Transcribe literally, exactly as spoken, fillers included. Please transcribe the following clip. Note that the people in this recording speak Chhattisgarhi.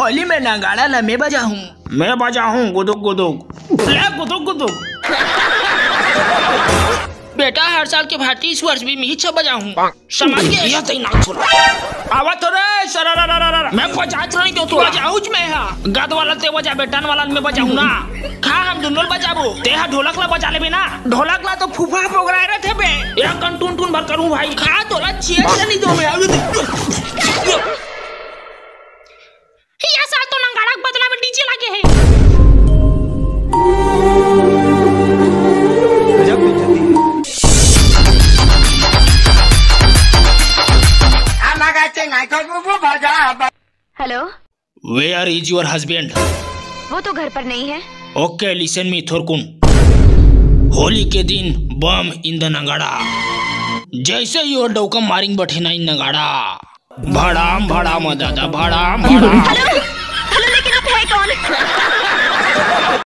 होली में नगाड़ा ला मैं बजाहूँ। मैं बजाहूँ गुदुक गुदुक। ले गुदुक गुदुक। बेटा, हर साल के भांति इस वर्ष भी मैं ही छह बजाहूँ। समझ गए? ये तई ना छोड़। आवा तो रे, सरा रा रा रा रा। मैं बजात नहीं क्यों तू? बजाऊच मैं हा। गद वाला ते बजा, बेटन वाला मैं बजाऊँ ना। खा हम दुनो बजाबो। ते हा ढोलक ला बजा लेबे ना। ढोलक ला तो फूफा पोगराए रहते बे। एक कन टुन टुन भर करूँ भाई। खा तोला चिया चिया नहीं दो मैं। ये साल तो नंगाड़ा के बदला में डीजे लागे है। Hello. Where is your husband? वो तो घर पर नहीं है। Okay, listen me, थोरकुन। होली के दिन बम in the नगाड़ा। जैसे ही वो डौका मारिंग बठे ना in नगाड़ा। भड़ाम भड़ाम दादा, भड़ाम भड़ाम। हेलो, हेलो, लेकिन आप है कौन?